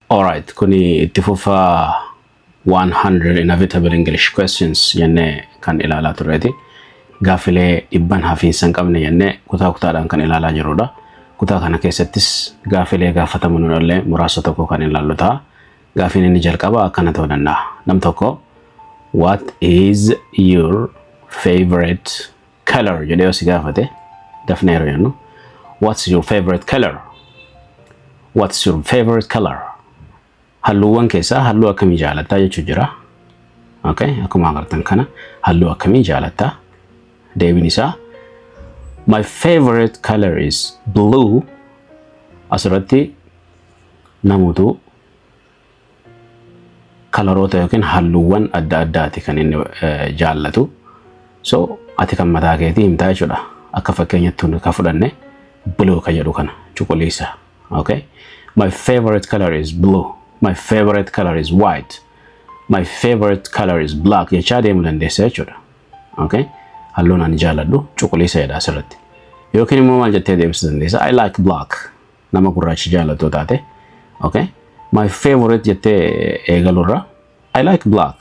Alright, kuni itti fufaa 100 inevitable English questions jennee kan ilaalaa turreeti. Gaaffilee 100 hafiinsa hin qabne jennee kutaa kutaadhaan kan ilaalaa jirrudha. Kutaa kana keessattis gaaffilee gaafataman illee muraasa tokko kan ilaallu ta'a. Gaaffiin inni jalqaba akkana ta'uu danda'a. Nam tokko "What is your favorite color?" jedhee yoo si gaafate, dafnee yeroo jennu, "What's your favorite color? What's your favorite color?" Halluuwwan keessaa halluu akkamii jaalattaa jechuu jira. Okay, akkuma agartan kana halluu akkamii jaalattaa? Deebiin isaa "My favorite color is blue." Asirratti namoota coloroota yookiin halluuwwan adda addaati kan inni jaallatu. So ati kan mataa keetii himtaa jechuudha. Akka fakkeenyatti kan fudhanne blue ka jedhu kana, cuquliisa. Okay? My favorite color is blue. My favorite color is white. My favorite color is black jechaa deemuu dandeessa jechuudha. Okay? Halluun ani jaalladhu cuquliisa jedha asirratti. Yookiin immoo maal jettee deebisuu dandeessa? I like black. Nama gurraacha jaallattu taate. Okay? My favorite jettee eegalurra I like black.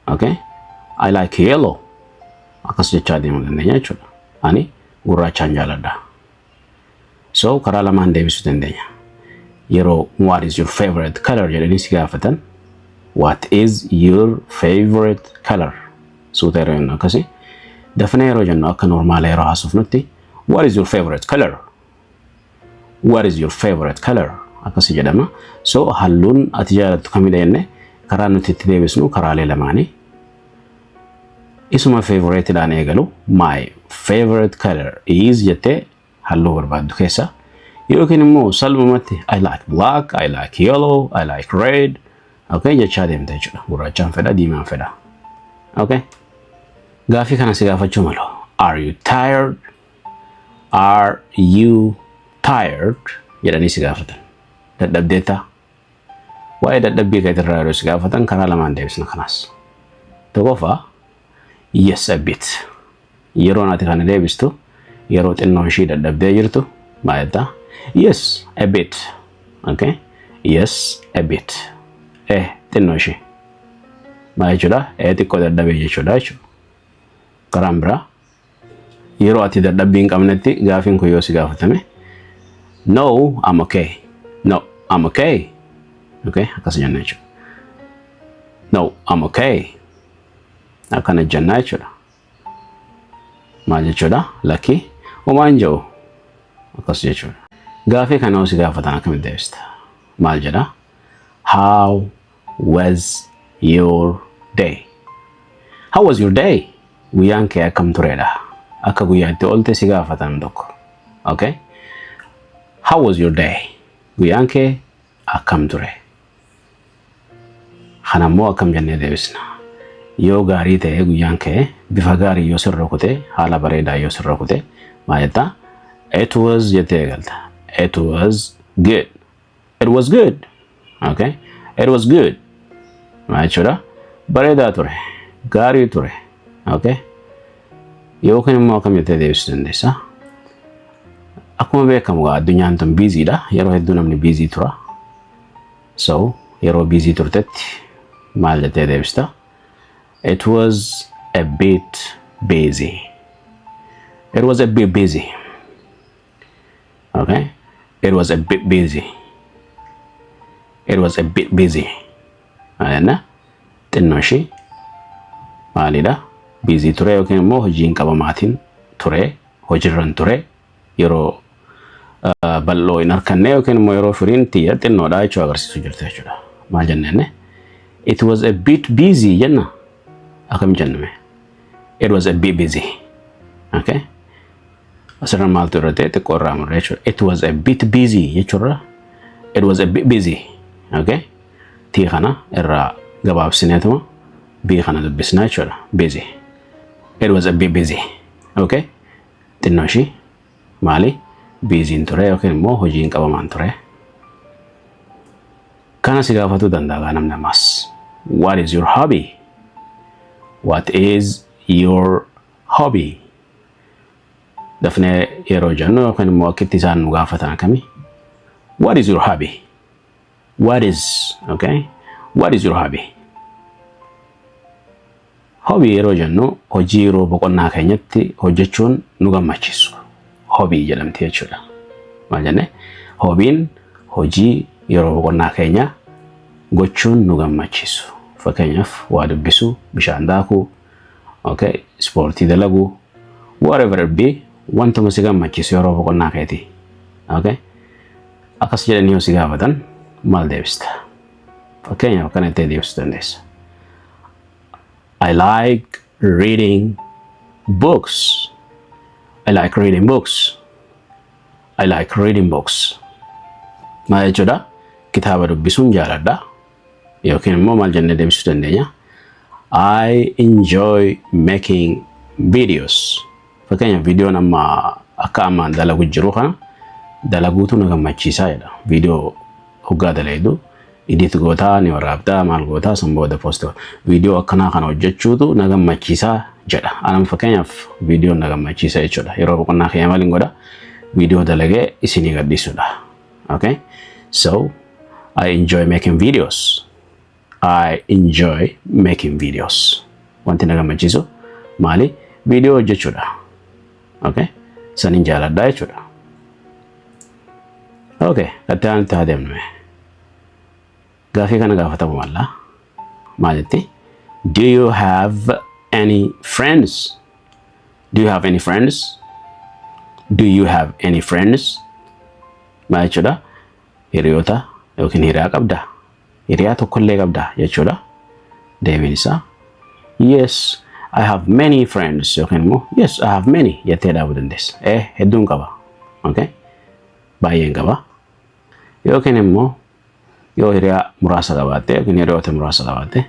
Okay? I like yellow. Akkas jechaa deemuu dandeenya jechuudha. Ani gurraachaan jaalladha. So karaa lamaan deebisuu dandeenya. Yeroo "What is your favorite color?" jedhanii si gaafatan, "What is your favorite color?" suuta yeroo jennu akkasi. Dafnee yeroo jennu, akka normaala yeroo haasofnutti, "What is your favorite color? What is your favorite color?" akkasi jedhama. So halluun ati jaalattu kamidha jenne, karaa nuti itti deebisnu karaalee lamaanii. Isuma favoriteidhaan eegalu, "My favorite color is" jettee halluu barbaaddu keessa, yookiin immoo salphumatti "I like black, I like yellow, I like red," okay, jechaa deemta jechuudha. Gurraachaan fedha, diimaan fedha. Okay. Gaafii kana si gaafachuu malu. "Are you tired? Are you tired?" jedhanii si gaafatan. Dadhabdeettaa? Waa'ee dadhabbii keetirraa yeroo si gaafatan karaa lamaan deebisna kanaas. Tokkoffaa, "Yes, a bit." Yeroo ati kana deebistu, yeroo xinnoo ishii dadhabdee jirtu maal jettaa? "Yes, a bit." Okay? "Yes, a bit." Xinnoo ishii. Maal jechuudha? Xiqqoo dadhabee jechuudha. Karaan biraa, yeroo ati dadhabbii hin qabnetti gaafiin kun yoo si gaafatame, "No, I'm okay. No, I'm okay." Okay? Akkas jenna jechuudha. "No, I'm okay." Akkana jennaa jechuudha. Maal jechuudha? Lakkii, homaa hin jiru. Akkas jechuudha. Gaafii kana yoo si gaafatan akkamitti deebista? Maal jedha? How was your day? How was your day? Guyyaan kee akkam turedha? Akka guyyaa itti oolte si gaafatan tokko. Okay? How was your day? Guyyaan kee akkam ture? Kanammoo akkam jennee deebisna? Yoo gaarii ta'e, guyyaan kee bifa gaarii yoo sirra kute, haala bareedaa yoo sirra kute, maal jettaa? "It was" jettee eegalta. It was good. It was good. Okay? It was good. Maal jechuudha? Bareedaa ture. Gaarii ture. Okay? Yookiin immoo akkam jettee deebisuu dandeessa? Akkuma beekamu addunyaan tun busydha. Yeroo hedduu namni busy tura. So yeroo busy turtetti maal jettee deebista? It was a bit busy. It was a bit busy. Okay? It was a bit busy. It was a bit busy. Jenna xinnoo ishii maalidha? Busy ture yookiin immoo hojiin qabamaatiin ture, hojiirran ture, yeroo bal'oo hin harkanne yookiin immoo yeroo firiin tiyya xinnoodha jechuu agarsiisu jirtu jechuudha. Maal jenneen? "It was a bit busy" jenna. Akkam jenname? It was a bit busy. Okay? Asirra maaltu irra ta'e? Xiqqoo irraa murre jechuudha. "It was a bit busy" jechuurra "It was a bit busy." Okay? T kana irraa gabaabsineetuma B kana dubbisnaa jechuudha. Busy. It was a bit busy. Okay? Xinnoo ishii maali? Busyn ture yookiin immoo hojiin qabamaan ture. Kana si gaafatuu danda'a namni ammas. What is your hobby? What is your hobby? Dafnee yeroo jennu yookiin immoo akkitti isaan nu gaafatan akkamii? What is your hobby? What is, okay? What is your hobby? Hobby yeroo jennu hojii yeroo boqonnaa keenyatti hojjechuun nu gammachiisu. Hobby jedhamti jechuudha. Maal jenne? Hobbyn hojii yeroo boqonnaa keenya gochuun nu gammachiisu. Fakkeenyaaf, waa dubbisuu, bishaan daakuu, okay, ispoortii dalaguu, whatever it be, wantuma si gammachiisu yeroo boqonnaa keetii. Okay? Akkas jedhanii yoo si gaafatan maal deebista? Fakkeenyaaf, akkana itti deebisuu dandeessa. I like reading books. I like reading books. I like reading books. Maal jechuudha? Kitaaba dubbisuun jaaladha. Yookiin immoo maal jennee deebisuu dandeenya? I enjoy making videos. Fakkeenyaaf, viidiyoon amma akka ammaan dalagu jiru kana dalaguutu na gammachiisaa jedha. Viidiyoo hoggaa dalagu edit gootaa, ni waraabdaa, maal gootaa, san booda post. Viidiyoo akkanaa kana hojjechuutu na gammachiisaa jedha. Anam fakkeenyaaf viidiyoon na gammachiisa jechuudha. Yeroo boqonnaa kiyya maaliin godha? Viidiyoo dalagee isinii gadhiisudha. Okay? So, I enjoy making videos. I enjoy making videos. Wanti na gammachiisu maali? Viidiyoo hojjechuudha. Okay? Sanin jaaladha jechuudha. Okay, itti aanutti haa deemnu. Gaafii kana gaafatamu malla. Maal jetti? Do you have any friends? Do you have any friends? Do you have any friends? Maal jechuudha? Hiriyoota yookiin hiriyaa qabdaa? Hiriyaa tokkollee qabdaa jechuudha. Deebiin isaa "Yes, I have many friends" yookiin immoo "Yes, I have many" jettee dhaabuu dandeessa. Hedduun qaba. Okay? Baay'een qaba. Yookiin immoo yoo hiriyaa muraasa qabaatte yookiin hiriyoota muraasa qabaatte,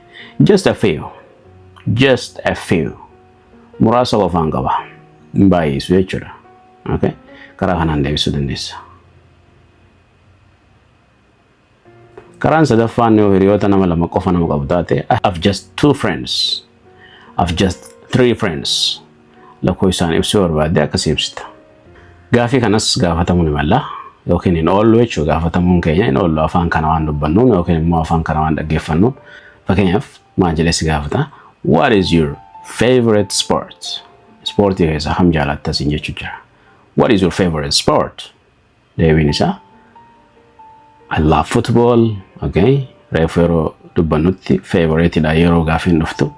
"Just a few. Just a few." Muraasa qofaan qaba. Hin baay'isu jechuudha. Okay? Karaa kanaan deebisuu dandeessa. Karaan sadaffaan yoo hiriyoota nama lama qofa nama qabu taate, "I have just two friends. I've just three friends." Lakkoo isaan ibsuu barbaadde akkasii ibsita. Gaafii kanas gaafatamuu ni malla yookiin hin oollu jechuudha. Gaafatamuun keenya hin oollu afaan kana waan dubbannuun yookiin immoo afaan kana waan dhaggeeffannuun. Fakkeenyaaf, maal jedhee si gaafata? What is your favorite sport? Ispoortii keessaa kam jaalatta siin jechuu jira. What is your favorite sport? Deebiin isaa "I love football." Okay. Reefu yeroo dubbannutti favorite dha yeroo gaafiin dhuftu.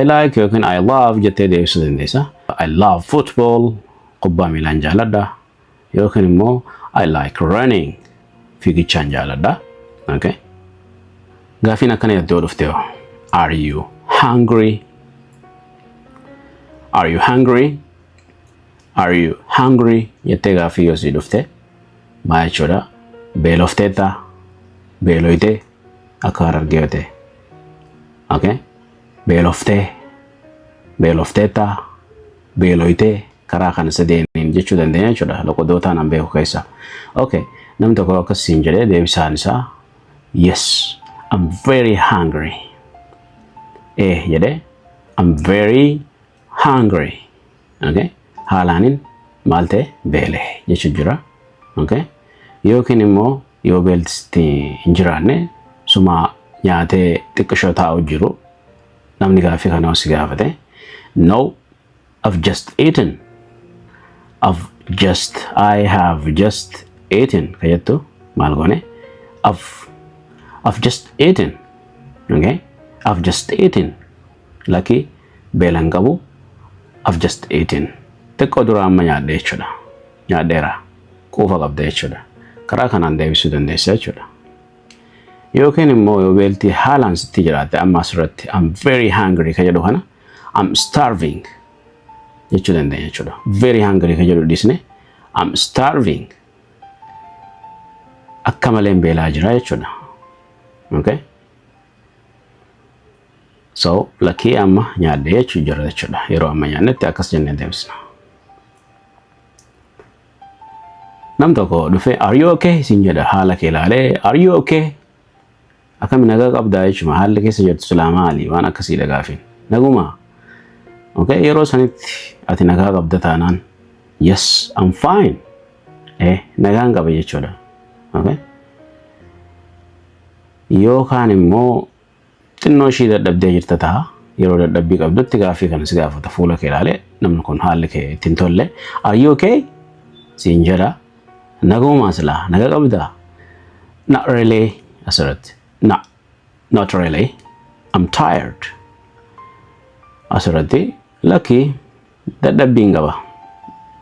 I like yookiin I love jettee deebisuu dandeessa. I love football. Kubbaa miilaan jaaladha. Yookiin immoo I like running. Fiigichaan jaaladha. Okay. Gaafiin akkana jettee yoo dhufte hoo? Are you hungry? Are you hungry? Are you hungry? Jettee gaafii yoo sii dhufte maal jechuudha? Beelofteetta, beeloytee akka Harargee yoo ta'e. Okay? Beeloftee, beelofteetta, beeloytee, karaa kana sadeeniin jechuu dandeenya jechuudha. Loqodootaan an beeku keessa. Okay. Namni tokko akkas siin jedhee deebisaan isaa "Yes, I'm very hungry." Jedhee, "I'm very hungry." Okay? Haalaanin maal ta'e, beele jechuu jira. Okay? Yookiin immoo yoo beelti hin jiraanne, suma nyaatee xiqqishoo taa'u jiru, namni gaaffii kana si gaafate, "No, I've just eaten. I have just eaten" ka jettu maal goone? I've just eaten. Okay? I've just eaten. Lakki, beela hin qabu. I've just eaten. Xiqqoo dura amma nyaadhe jechuudha. Nyaadheera. Quufa qabda jechuudha. Karaa kanaan deebisuu dandeessa jechuudha. Yookiin immoo yoo beeltii haalaan sitti jiraatte, amma asirratti "I'm very hungry" ka jedhu kana "I'm starving" jechuu dandeenya jechuudha. "Very hungry" ka jedhu dhiisne "I'm starving." Akka malee beelaa jira jechuudha. Okay? So lakkii, amma nyaadhe jechuu jira jechuudha. Yeroo amma nyaannetti akkas jennee deebisna. Nam tokko dhufee "Are you okay?" siin jedha. Haala kee ilaalee "Are you okay?" Akkami, nagaa qabdaa jechuudha. Haalli keessa jirtu silaa maali, waan akkasiidha gaafiin. Naguma. Okay, yeroo sanitti ati nagaa qabda taanaan "Yes, I'm fine." Nagaan qaba jechuudha. Okay. Yookaan immoo xinnoo ishii dadhabdee jirta ta'a. Yeroo dadhabbii qabdutti gaaffii kana si gaafata, fuula kee ilaalee namni kun haalli kee ittiin tolle. "Are you okay?" siin jedha. Nagumaa silaa naga qabdaa? "Not really" asirratti. "No, not really. I'm tired." Asirratti lakki, dadhabbiin qaba.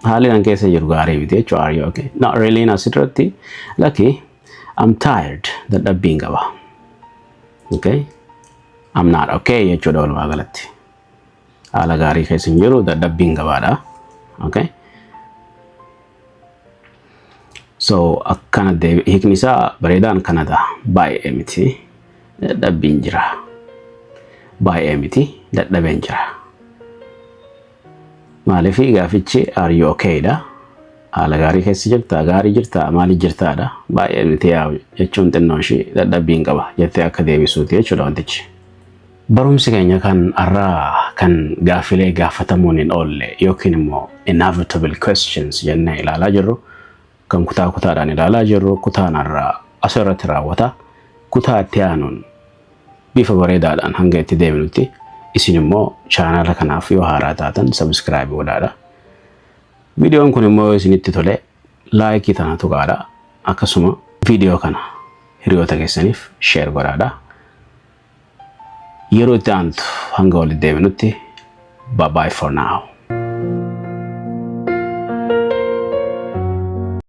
Haalli nan keessa jiru gaarii miti jechuudha. "Are you okay?" "Not really" asirratti lakki, "I'm tired", dadhabbiin qaba. Okay? "I'm not okay" jechuudha walumaa galatti. Haala gaarii keessa hin jiru, dadhabbiin qabaadha. Okay? So akkana hiikni isaa bareedaan kana ta'a. Baay'ee miti. Dadhabbiin jira. Baay'ee miti. Dadhabeen jira. Maaliif? Gaafichi "Are you okay?" dha. Haala gaarii keessa jirtaa, gaarii jirtaa, maaliif jirtaadha. Baay'ee miti yaa jechuun xinnoo ishii dadhabbiin qaba jettee akka deebisuuti jechuudha wantichi. Barumsi keenya kan har'aa kan gaaffilee gaafatamuun hin oolle yookiin immoo inevitable questions jennee ilaalaa jirru, kan kutaa kutaadhaan ilaalaa jirru, kutaan har'aa asirratti raawwata. Kutaa itti aanuun bifa bareedaadhaan hanga itti deebinutti isin immoo chaanala kanaaf yoo haaraa taatan subscribe godhaadha. Viidiyoon kun immoo yoo isinitti tole like tana tuqaadha. Akkasuma viidiyoo kana hiriyoota keessaniif share godhaadha. Yeroo itti aantu hanga walitti deebinutti, bye bye for now.